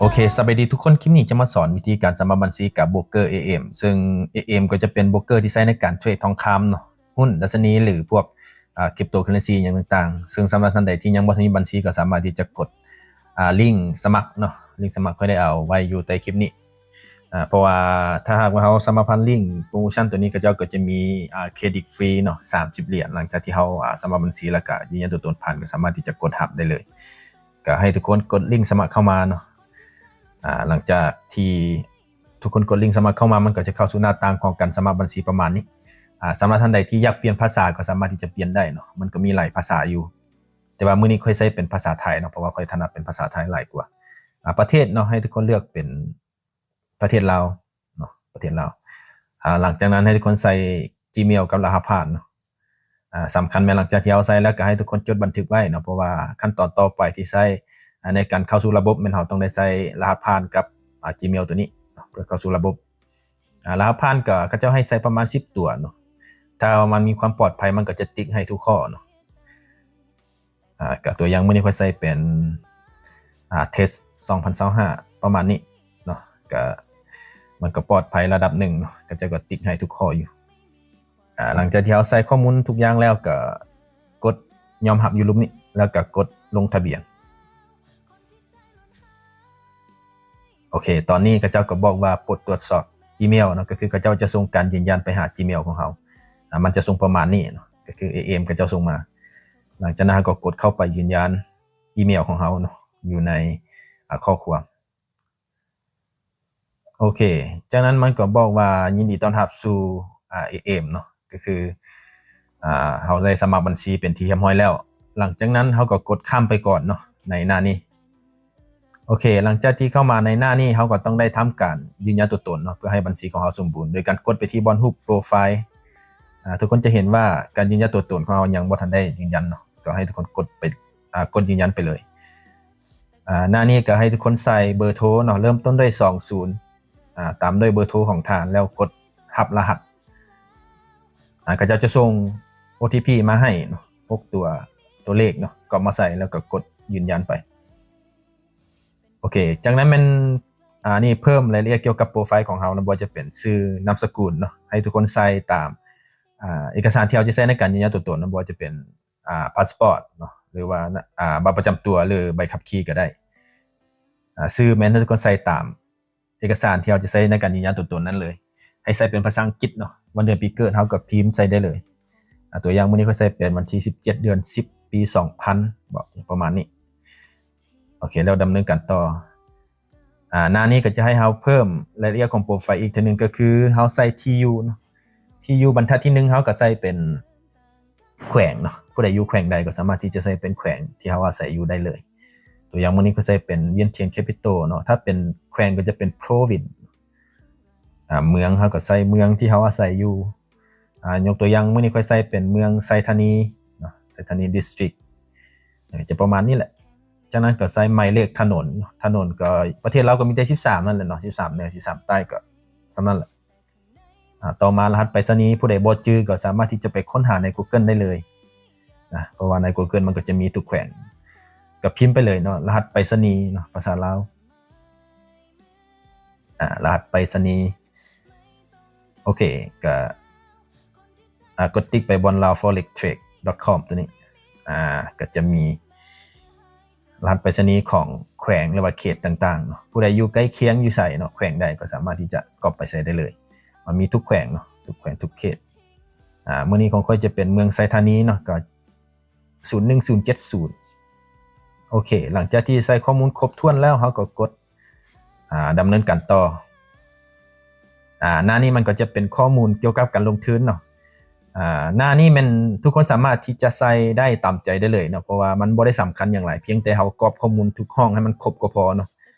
ໂອເຄ ສະບາຍດີທຸກຄົນ, ຄລິບນີ້ຈະມາສອນວິທີການສະໝັກບັນຊີກັບໂບຣກເກີ ເອເອັມ ເຊິ່ງ ເອເອັມ ກໍຈະເປັນໂບຣກເກີທີ່ໃຊ້ໃນການເທຣດທອງຄຳເນາະ, ຫຸ້ນ, ດັດຊະນີ ຫຼື ພວກ ອ່າ ຄຣິບໂຕເຄີເຣນຊີຫຍັງຕ່າງໆ. ເຊິ່ງສຳລັບທ່ານໃດທີ່ຍັງບໍ່ທັນມີບັນຊີ ກໍສາມາດທີ່ຈະກົດ ອ່າ ລິງສະໝັກເນາະ, ລິງສະໝັກຂ້ອຍໄດ້ເອົາໄວ້ຢູ່ໃຕ້ຄລິບນີ້. ອ່າ ເພາະວ່າຖ້າຫາກວ່າເຮົາສະໝັກຜ່ານລິງໂປຣໂມຊັນຕົວນີ້ ເຂົາເຈົ້າກໍຈະມີ ອ່າ ເຄຣດິດຟຣີເນາະ ສາມສິບຫຼຽນ. ຫຼັງຈາກທີ່ເຮົາ ອ່າ ສະໝັກບັນຊີ ແລ້ວກໍຢືນຢັນຕົວຕົນຜ່ານ ກໍສາມາດທີ່ຈະກົດຮັບໄດ້ເລີຍ. ກໍໃຫ້ທຸກຄົນກົດລິງສະໝັກເຂົ້າມາເນາະ. ອ່າ ຫຼັງຈາກທີ່ທຸກຄົນກົດລິງສະໝັກເຂົ້າມາ ມັນກໍຈະເຂົ້າສູ່ໜ້າຕ່າງຂອງການສະໝັກບັນຊີປະມານນີ້. ອ່າ ສຳລັບທ່ານໃດທີ່ຢາກປ່ຽນພາສາ ກໍສາມາດທີ່ຈະປ່ຽນໄດ້ເນາະ, ມັນກໍມີຫຼາຍພາສາຢູ່. ແຕ່ວ່າມື້ນີ້ຂ້ອຍໃຊ້ເປັນພາສາໄທເນາະ, ເພາະວ່າຂ້ອຍຖະໜັດເປັນພາສາໄທຫຼາຍກວ່າ. ອ່າ ປະເທດເນາະ, ໃຫ້ທຸກຄົນເລືອກເປັນປະເທດລາວເນາະ, ປະເທດລາວ. ອ່າ ຫຼັງຈາກນັ້ນໃຫ້ທຸກຄົນໃສ່ Gmail ກັບລະຫັດຜ່ານເນາະ. ອ່າ ສຳຄັນແມ່ນຫຼັງຈາກທີ່ເຮົາໃສ່ແລ້ວ ກໍໃຫ້ທຸກຄົນຈົດບັນທຶກໄວ້ເນາະ, ເພາະວ່າຂັ້ນຕອນຕໍ່ໄປທີ່ໃຊ້ ອ່າ ໃນການເຂົ້າສູ່ລະບົບ ແມ່ນເຮົາຕ້ອງໄດ້ໃສ່ລະຫັດຜ່ານກັບ ອ່າ Gmail ຕົວນີ້ເນາະ ເພື່ອເຂົ້າສູ່ລະບົບ. ອ່າ ລະຫັດຜ່ານກໍເຂົາເຈົ້າໃຫ້ໃສ່ປະມານສິບຕົວເນາະ. ຖ້າວ່າມັນມີຄວາມປອດໄພ ມັນກໍຈະຕິກໃຫ້ທຸກຂໍ້ເນາະ. ອ່າ ກໍຕົວຢ່າງມື້ນີ້ຂ້ອຍໃສ່ເປັນ ອ່າ ເທສ ສອງພັນຊາວຫ້າ ປະມານນີ້ເນາະ, ກໍ ມັນກໍປອດໄພລະດັບໜຶ່ງເນາະ, ເຂົາເຈົ້າກໍຕິກໃຫ້ທຸກຂໍ້ຢູ່. ອ່າ ຫຼັງຈາກທີ່ເຮົາໃສ່ຂໍ້ມູນທຸກຢ່າງແລ້ວ ກໍກົດຍອມຮັບຢູ່ລຸ່ມນີ້ ແລ້ວກໍກົດລົງທະບຽນ. ໂອເຄ ຕອນນີ້ເຂົາເຈົ້າກໍບອກວ່າໂປດຕວດສອບ Gmail ເນາະ, ກໍຄືເຂົາເຈົ້າຈະສົ່ງການຢືນຢັນໄປຫາ Gmail ຂອງເຮົາ. ອ່າ ມັນຈະສົ່ງປະມານນີ້ເນາະ, ກໍຄື ເອເອັມ ເຂົາເຈົ້າສົ່ງມາ. ຫຼັງຈາກນັ້ນເຮົາກໍກົດເຂົ້າໄປຢືນຢັນອີເມວຂອງເຮົາເນາະ ຢູ່ໃນ ອ່າ ຂໍ້ຄວາມ. ໂອເຄ ຈາກນັ້ນມັນກໍບອກວ່າ ຍິນດີຕ້ອນຮັບສູ່ ອ່າ ເອເອັມ ເນາະ, ກໍຄື ອ່າ ເຮົາໄດ້ສະໝັກບັນຊີເປັນທີ່ຮຽບຮ້ອຍແລ້ວ. ຫຼັງຈາກນັ້ນເຮົາກໍກົດຂ້າມໄປກ່ອນເນາະ ໃນໜ້ານີ້. ໂອເຄ ຫຼັງຈາກທີ່ເຂົ້າມາໃນໜ້ານີ້ ເຮົາກໍຕ້ອງໄດ້ທຳການຢືນຢັນຕົວຕົນເນາະ ເພື່ອໃຫ້ບັນຊີຂອງເຮົາສົມບູນ ໂດຍການກົດໄປທີ່ບ່ອນຮູບໂປຣໄຟລ໌. ອ່າ ທຸກຄົນຈະເຫັນວ່າການຢືນຢັນຕົວຕົນຂອງເຮົາຍັງບໍ່ທັນໄດ້ຢືນຢັນເນາະ, ກໍໃຫ້ທຸກຄົນກົດໄປ ອ່າ ກົດຢືນຢັນໄປເລີຍ. ອ່າ ໜ້ານີ້ກໍໃຫ້ທຸກຄົນໃສ່ເບີໂທເນາະ, ເລີ່ມຕົ້ນດ້ວຍສອງສູນ ອ່າ ຕາມດ້ວຍເບີໂທຂອງທ່ານ ແລ້ວກົດຮັບລະຫັດ. ອ່າ ເຂົາເຈົ້າຈະສົ່ງໂອທີພີມາໃຫ້ເນາະ ຫົກຕົວ ຕົວເລກເນາະ, ກໍມາໃສ່ ແລ້ວກໍກົດຢືນຢັນໄປ. ໂອເຄ ຈາກນັ້ນແມ່ນ ອ່າ ນີ້ເພີ່ມລາຍລະອຽດກ່ຽວກັບໂປຣໄຟລ໌ຂອງເຮົາເນາະ, ບໍ່ວ່າຈະເປັນຊື່ ນາມສະກຸນເນາະ, ໃຫ້ທຸກຄົນໃສ່ຕາມ ອ່າ ເອກະສານທີ່ເຮົາຈະໃຊ້ໃນການຢືນຢັນຕົວຕົນເນາະ, ບໍ່ວ່າຈະເປັນ ອ່າ ພາສປອດເນາະ ຫຼືວ່າ ອ່າ ບັດປະຈຳຕົວ ຫຼື ໃບຂັບຂີ່ກໍໄດ້. ອ່າ ຊື່ແມ່ນໃຫ້ທຸກຄົນໃສ່ຕາມ ເອກະສານທີ່ເຮົາຈະໃຊ້ໃນການຢືນຢັນຕົວຕົນນັ້ນເລີຍ. ໃຫ້ໃສ່ເປັນພາສາອັງກິດເນາະ, ວັນເດືອນປີເກີດເຮົາກໍພິມໃສ່ໄດ້ເລີຍ. ອ່າ ຕົວຢ່າງມື້ນີ້ຂ້ອຍໃສ່ເປັນວັນທີສິບເຈັດ ເດືອນສິບ ປີສອງພັນ ເບາະ ປະມານນີ້. ໂອເຄ ແລ້ວດຳເນີນການຕໍ່. ອ່າ ໜ້ານີ້ກໍຈະໃຫ້ເຮົາເພີ່ມລາຍລະອຽດຂອງໂປຣໄຟລ໌ອີກເທື່ອໜຶ່ງ, ກໍຄືເຮົາໃສ່ທີ່ຢູ່ເນາະ, ທີ່ຢູ່ບັນທັດທີໜຶ່ງ ເຮົາກໍໃສ່ເປັນ ແຂວງເນາະ, ຜູ້ໃດຢູ່ແຂວງໃດກໍສາມາດທີ່ຈະໃສ່ເປັນແຂວງທີ່ເຮົາອາໄສຢູ່ໄດ້ເລີຍ. ຕົວຢ່າງມື້ນີ້ກໍໃສ່ເປັນວຽງທຽນ capital ເນາະ, ຖ້າເປັນແຂວງກໍຈະເປັນ province. ອ່າ ເມືອງ ເຮົາກໍໃສ່ເມືອງທີ່ເຮົາອາໄສຢູ່. ອ່າ ຍົກຕົວຢ່າງມື້ນີ້ຂ້ອຍໃສ່ເປັນເມືອງໄຊທານີເນາະ, ໄຊທານີ district ກໍຈະປະມານນີ້ແຫຼະ. ຈາກນັ້ນກໍໃສ່ໝາຍເລກຖະໜົນເນາະ, ຖະໜົນກໍປະເທດລາວກໍມີແຕ່ສິບສາມນັ້ນແຫຼະເນາະ, ສິບສາມເໜືອ ສິບສາມໃຕ້ ກໍສ່ຳນັ້ນແຫຼະ. ອ່າ ຕໍ່ມາລະຫັດໄປສະນີ, ຜູ້ໃດບໍ່ຈື່ກໍສາມາດທີ່ຈະໄປຄົ້ນຫາໃນ Google ໄດ້ເລີຍນະ, ເພາະວ່າໃນ Google ມັນກໍຈະມີທຸກແຂວງ. ກໍພິມໄປເລີຍເນາະ, ລະຫັດໄປສະນີເນາະ, ພາສາລາວ ອ່າ ລະຫັດໄປສະນີ. ໂອເຄ ກໍ ອ່າ ກົດຕິກໄປບ່ອນ lawforex trade dot com ຕົວນີ້. ອ່າ ກໍຈະມີ ລະຫັດໄປສະນີຂອງແຂວງ ຫຼືວ່າເຂດຕ່າງໆເນາະ, ຜູ້ໃດຢູ່ໃກ້ຄຽງຢູ່ໃສເນາະ, ແຂວງໃດກໍສາມາດທີ່ຈະກັອບໄປໃຊ້ໄດ້ເລີຍ. ມັນມີທຸກແຂວງເນາະ, ທຸກແຂວງ ທຸກເຂດ. ອ່າ ມື້ນີ້ຂອງຂ້ອຍຈະເປັນເມືອງໄຊທານີເນາະ, ກໍ ສູນໜຶ່ງສູນເຈັດສູນ. ໂອເຄ ຫຼັງຈາກທີ່ໃສ່ຂໍ້ມູນຄົບຖ້ວນແລ້ວ ເຮົາກໍກົດ ອ່າ ດຳເນີນການຕໍ່. ອ່າ ໜ້ານີ້ມັນກໍຈະເປັນຂໍ້ມູນກ່ຽວກັບການລົງທຶນເນາະ. ອ່າ ໜ້ານີ້ແມ່ນທຸກຄົນສາມາດທີ່ຈະໃສ່ໄດ້ຕາມໃຈໄດ້ເລີຍເນາະ, ເພາະວ່າມັນບໍ່ໄດ້ສຳຄັນຫຍັງຫຼາຍ, ພຽງແຕ່ເຮົາກອກຂໍ້ມູນທຸກຫ້ອງໃຫ້ມັນຄົບກໍພໍເນາະ.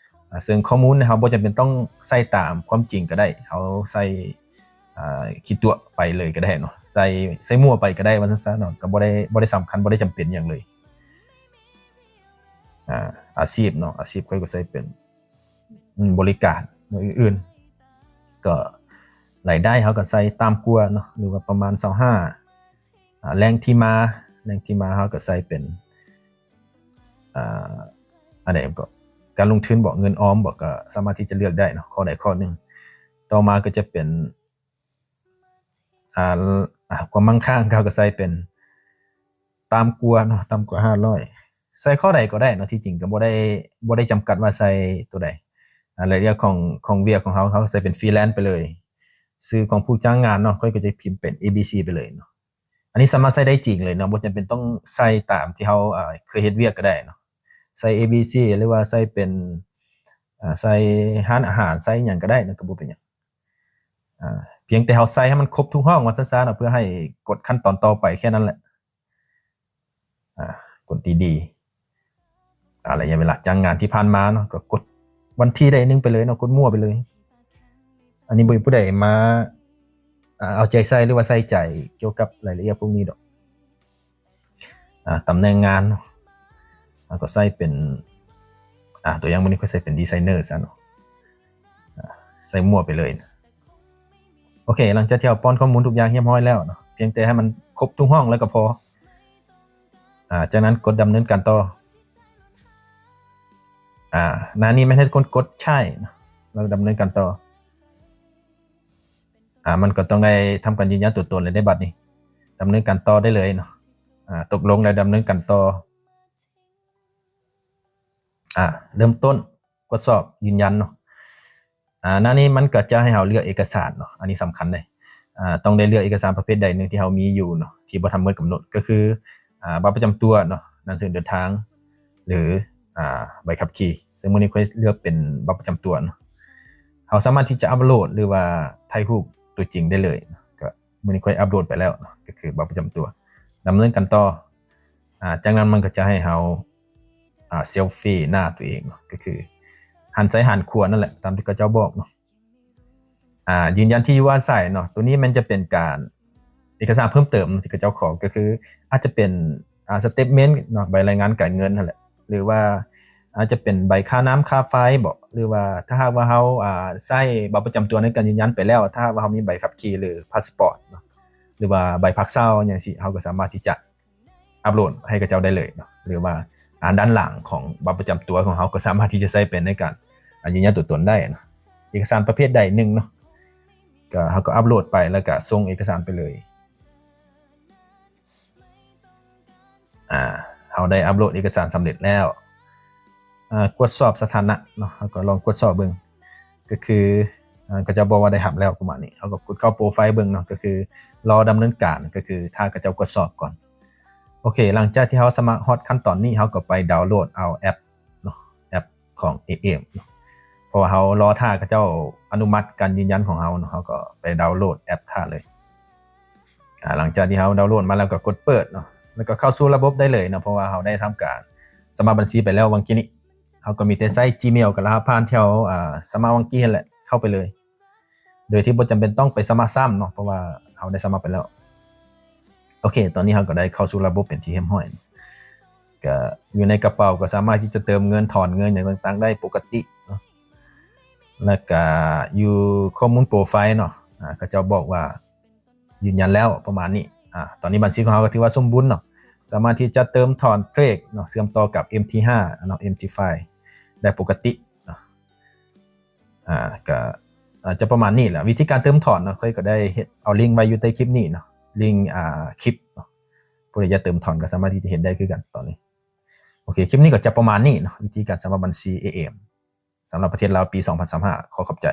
ອ່າ ເຊິ່ງຂໍ້ມູນເຮົາບໍ່ຈຳເປັນຕ້ອງໃສ່ຕາມຄວາມຈິງກໍໄດ້, ເຮົາໃສ່ ອ່າ ຂີ້ຕົວະໄປເລີຍກໍໄດ້ເນາະ, ໃສ່ ໃສ່ມົ້ວໄປກໍໄດ້ວ່າຊັ້ນຊະເນາະ, ກໍບໍ່ໄດ້ ບໍ່ໄດ້ສຳຄັນ ບໍ່ໄດ້ຈຳເປັນຫຍັງເລີຍ. ອ່າ ອາຊີບເນາະ, ອາຊີບຂ້ອຍກໍໃສ່ເປັນ ອືມ ບໍລິການ ແນວອື່ນໆ. ກໍລາຍໄດ້ເຮົາກໍໃສ່ຕ່ຳກວ່າເນາະ ຫຼືວ່າປະມານຊາວຫ້າ. ອ່າ ແຫຼ່ງທີ່ມາ ແຫຼ່ງທີ່ມາເຮົາກໍໃສ່ເປັນ ອ່າ ອັນໃດກໍ ການລົງທຶນບໍ ເງິນອອມບໍ ກໍສາມາດທີ່ຈະເລືອກໄດ້ເນາະ ຂໍ້ໃດຂໍ້ໜຶ່ງ. ຕໍ່ມາກໍຈະເປັນ ອ່າ ອ່າ ຄວາມໝັ້ງຄັ່ງ ເຮົາກໍໃສ່ເປັນຕ່ຳກວ່າເນາະ ຕ່ຳກວ່າຫ້າຮ້ອຍ ໃສ່ຂໍ້ໃດກໍໄດ້ເນາະ ທີ່ຈິງກໍບໍ່ໄດ້ ບໍ່ໄດ້ຈຳກັດວ່າໃສ່ຕົວໃດ. ອ່າ ລາຍລະອຽດຂອງ ຂອງວຽກຂອງເຮົາ ເຮົາໃສ່ເປັນຟຣີແລນໄປເລີຍ. ຊື່ຂອງຜູ້ຈ້າງງານເນາະ ຂ້ອຍກໍຈະພິມເປັນ ເອ ບີ ຊີ ໄປເລີຍເນາະ. ອັນນີ້ສາມາດໃສ່ໄດ້ຈິງເລີຍເນາະ ບໍ່ຈຳເປັນຕ້ອງໃສ່ຕາມທີ່ເຮົາ ອ່າ ເຄີຍເຮັດວຽກກໍໄດ້ເນາະ. ໃສ່ ເອ ບີ ຊີ ຫຼືວ່າໃສ່ເປັນ ອ່າ ໃສ່ຮ້ານອາຫານ ໃສ່ຫຍັງກໍໄດ້ເນາະ ກໍບໍ່ເປັນຫຍັງ. ອ່າ ພຽງແຕ່ເຮົາໃສ່ໃຫ້ມັນຄົບທຸກຫ້ອງວ່າຊັ້ນຊະເນາະ ເພື່ອໃຫ້ກົດຂັ້ນຕອນຕໍ່ໄປແຄ່ນັ້ນແຫຼະ. ອ່າ ກົດດີໆ ອ່າ ໄລຍະເວລາຈ້າງງານທີ່ຜ່ານມາເນາະ ກໍກົດວັນທີໃດໜຶ່ງໄປເລີຍເນາະ ກົດມົ້ວໄປເລີຍ. ອັນນີ້ບໍ່ມີຜູ້ໃດມາ ອ່າ ເອົາໃຈໃສ່ ຫຼືວ່າໃສ່ໃຈກ່ຽວກັບລາຍລະອຽດພວກນີ້ດອກ. ອ່າ ຕຳແໜ່ງງານເນາະ ເຮົາກໍໃສ່ເປັນ ອ່າ ຕົວຢ່າງມື້ນີ້ຂ້ອຍໃສ່ເປັນດີໄຊເນີຊະເນາະ. ອ່າ ໃສ່ມົ້ວໄປເລີຍ. ໂອເຄ ຫຼັງຈາກທີ່ເຮົາປ້ອນຂໍ້ມູນທຸກຢ່າງຮຽບຮ້ອຍແລ້ວເນາະ ພຽງແຕ່ໃຫ້ມັນຄົບທຸກຫ້ອງແລ້ວກໍພໍ. ອ່າ ຈາກນັ້ນກົດດຳເນີນການຕໍ່. ອ່າ ໜ້ານີ້ແມ່ນໃຫ້ທຸກຄົນກົດໃຊ້ເນາະ ແລ້ວດຳເນີນການຕໍ່. ອ່າ ມັນກໍຕ້ອງໄດ້ທຳການຢືນຢັນຕົວຕົນແລ້ວເດ້ ບັດນີ້ດຳເນີນການຕໍ່ໄດ້ເລີຍເນາະ. ອ່າ ຕົກລົງແລ້ວດຳເນີນການຕໍ່. ອ່າ ເລີ່ມຕົ້ນກວດສອບຢືນຢັນເນາະ. ອ່າ ໜ້ານີ້ມັນກໍຈະໃຫ້ເຮົາເລືອກເອກະສານເນາະ ອັນນີ້ສຳຄັນເດ້. ອ່າ ຕ້ອງໄດ້ເລືອກເອກະສານປະເພດໃດໜຶ່ງທີ່ເຮົາມີຢູ່ເນາະ ທີ່ບໍ່ທັນໝົດກຳນົດ ກໍຄື ອ່າ ບັດປະຈຳຕົວເນາະ ໜັງສືເດີນທາງ ຫຼື ອ່າ ໃບຂັບຂີ່. ເຊິ່ງມື້ນີ້ຂ້ອຍເລືອກເປັນບັດປະຈຳຕົວເນາະ. ເຮົາສາມາດທີ່ຈະອັບໂຫຼດ ຫຼືວ່າຖ່າຍຮູບຕົວຈິງໄດ້ເລີຍເນາະ. ກໍມື້ນີ້ຂ້ອຍອັບໂຫຼດໄປແລ້ວເນາະ ກໍຄືບັດປະຈຳຕົວ. ດຳເນີນການຕໍ່. ອ່າ ຈາກນັ້ນມັນກໍຈະໃຫ້ເຮົາ ອ່າ ເຊລຟີໜ້າຕົວເອງເນາະ ກໍຄືຫັນຊ້າຍຫັນຂວານັ້ນແຫຼະ ຕາມທີ່ເຂົາເຈົ້າບອກເນາະ. ອ່າ ຢືນຢັນທີ່ຢູ່ອາໄສເນາະ ຕົວນີ້ມັນຈະເປັນການ ເອກະສານເພີ່ມເຕີມທີ່ເຂົາເຈົ້າຂໍ ກໍຄືອາດຈະເປັນ ອ່າ ສະເຕັດເມັນເນາະ ໃບລາຍງານການເງິນຫັ້ນແຫຼະ ຫຼືວ່າອາດຈະເປັນໃບຄ່ານ້ຳຄ່າໄຟບໍ ຫຼືວ່າຖ້າຫາກວ່າເຮົາ ອ່າ ໃຊ້ບັດປະຈຳຕົວໃນການຢືນຢັນໄປແລ້ວ ຖ້າຫາກວ່າເຮົາມີໃບຂັບຂີ່ ຫຼື ພາສປອດເນາະ ຫຼືວ່າໃບພັກເຊົາຫຍັງຊີ້ ເຮົາກໍສາມາດທີ່ຈະ ອັບໂຫຼດໃຫ້ເຂົາເຈົ້າໄດ້ເລີຍເນາະ ຫຼືວ່າ ອ່າ ດ້ານຫຼັງຂອງບັດປະຈຳຕົວຂອງເຮົາກໍສາມາດທີ່ຈະໃຊ້ເປັນໃນການ ອ່າ ຢືນຢັນຕົວຕົນໄດ້ເນາະ. ເອກະສານປະເພດໃດໜຶ່ງເນາະ ກໍເຮົາກໍອັບໂຫຼດໄປ ແລ້ວກໍສົ່ງເອກະສານໄປເລີຍ. ອ່າ ເຮົາໄດ້ອັບໂຫຼດເອກະສານສຳເລັດແລ້ວ. ອ່າ ກວດສອບສະຖານະເນາະ ເຮົາກໍລອງກວດສອບເບິ່ງ ກໍຄື ອ່າ ເຂົາເຈົ້າບອກວ່າໄດ້ຮັບແລ້ວປະມານນີ້ ເຮົາກໍກົດເຂົ້າໂປຣໄຟເບິ່ງເນາະ ກໍຄືລໍດຳເນີນການ ກໍຄືຖ້າເຂົາເຈົ້າກວດສອບກ່ອນ. ໂອເຄ ຫຼັງຈາກທີ່ເຮົາສະໝັກຮອດຂັ້ນຕອນນີ້ ເຮົາກໍໄປດາວໂຫຼດເອົາແອັບເນາະ ແອັບຂອງ ເອເອັມ ເນາະ ເພາະວ່າເຮົາລໍຖ້າເຂົາເຈົ້າອະນຸມັດການຢືນຢັນຂອງເຮົາເນາະ ເຮົາກໍໄປດາວໂຫຼດແອັບຖ້າເລີຍ. ອ່າ ຫຼັງຈາກທີ່ເຮົາດາວໂຫຼດມາແລ້ວກໍກົດເປີດເນາະ ແລ້ວກໍເຂົ້າສູ່ລະບົບໄດ້ເລີຍເນາະ ເພາະວ່າເຮົາໄດ້ທຳການສະໝັກບັນຊີໄປແລ້ວຫວ່າງກີ້ນີ້. ເຮົາກໍມີແຕ່ໃຊ້ Gmail ກັບລະຫັດຜ່ານທີ່ເຮົາ ອ່າ ສະໝັກຫວ່າງກີ້ຫັ້ນແຫຼະ ເຂົ້າໄປເລີຍ ໂດຍທີ່ບໍ່ຈຳເປັນຕ້ອງໄປສະໝັກຊ້ຳເນາະ ເພາະວ່າເຮົາໄດ້ສະໝັກໄປແລ້ວ. ໂອເຄ ຕອນນີ້ເຮົາກໍໄດ້ເຂົ້າສູ່ລະບົບເປັນທີ່ຮຽບຮ້ອຍ ກໍຢູ່ໃນກະເປົາ ກໍສາມາດທີ່ຈະເຕີມເງິນ ຖອນເງິນຫຍັງຕ່າງໆໄດ້ປົກກະຕິເນາະ. ແລ້ວກໍຢູ່ຂໍ້ມູນໂປຣໄຟເນາະ ອ່າ ເຂົາເຈົ້າບອກວ່າ ຢືນຢັນແລ້ວປະມານນີ້. ອ່າ ຕອນນີ້ບັນຊີຂອງເຮົາກໍຖືວ່າສົມບູນເນາະ ສາມາດທີ່ຈະເຕີມຖອນເທຣດເນາະ ເຊື່ອມຕໍ່ກັບ ເອັມທີຫ້າ ເນາະ ເອັມທີໄຟ ໄດ້ປົກກະຕິເນາະ. ອ່າ ກໍອາດຈະປະມານນີ້ແຫຼະ ວິທີການເຕີມຖອນເນາະ ຂ້ອຍກໍໄດ້ເຮັດເອົາລິ້ງໄວ້ຢູ່ໃຕ້ຄລິບນີ້ເນາະ ລິ້ງ ອ່າ ຄລິບເນາະ ຜູ້ໃດຢາກເຕີມຖອນກໍສາມາດທີ່ຈະເຮັດໄດ້ຄືກັນຕອນນີ້. ໂອເຄ ຄລິບນີ້ກໍຈະປະມານນີ້ເນາະ ວິທີການສະໝັກບັນຊີ ເອເອັມ ສຳລັບປະເທດລາວປີສອງພັນຊາວຫ້າ. ຂໍຂອບໃຈ.